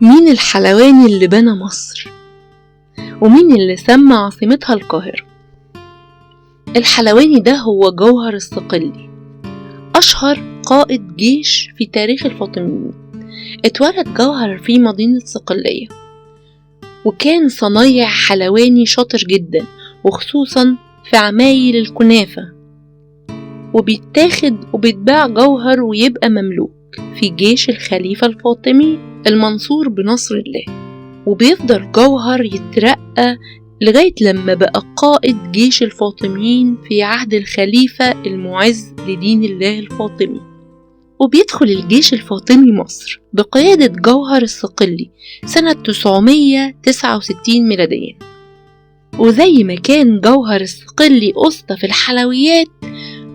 مين الحلواني اللي بنى مصر؟ ومين اللي سمى عاصمتها القاهرة؟ الحلواني ده هو جوهر الصقلي، أشهر قائد جيش في تاريخ الفاطميين. اتولد جوهر في مدينة صقلية، وكان صنايع حلواني شاطر جدا، وخصوصا في عمايل الكنافة، وبيتاخد وبيتباع جوهر ويبقى مملوك في جيش الخليفة الفاطمي المنصور بنصر الله. وبيفضل جوهر يترقى لغاية لما بقى قائد جيش الفاطميين في عهد الخليفة المعز لدين الله الفاطمي. وبيدخل الجيش الفاطمي مصر بقيادة جوهر الصقلي سنة 969 ميلاديا. وزي ما كان جوهر الصقلي أسطى في الحلويات،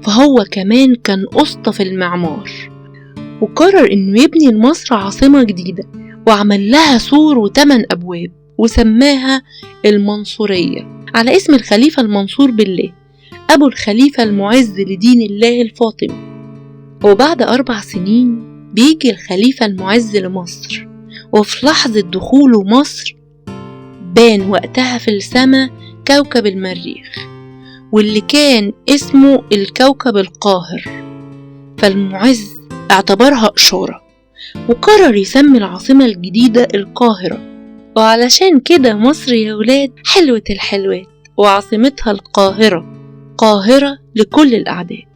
فهو كمان كان أسطى في المعمار، وقرر إنه يبني لمصر عاصمة جديدة، وعمل لها سور و8 أبواب، وسماها المنصورية على اسم الخليفة المنصور بالله، أبو الخليفة المعز لدين الله الفاطمي. وبعد 4 سنين بيجي الخليفة المعز لمصر، وفي لحظة دخوله مصر بان وقتها في السماء كوكب المريخ، واللي كان اسمه الكوكب القاهر. فالمعز اعتبرها إشارة، وقرر يسمي العاصمة الجديدة القاهرة. وعلشان كده مصر يا ولاد حلوة الحلوات، وعاصمتها القاهرة، قاهرة لكل الأعداء.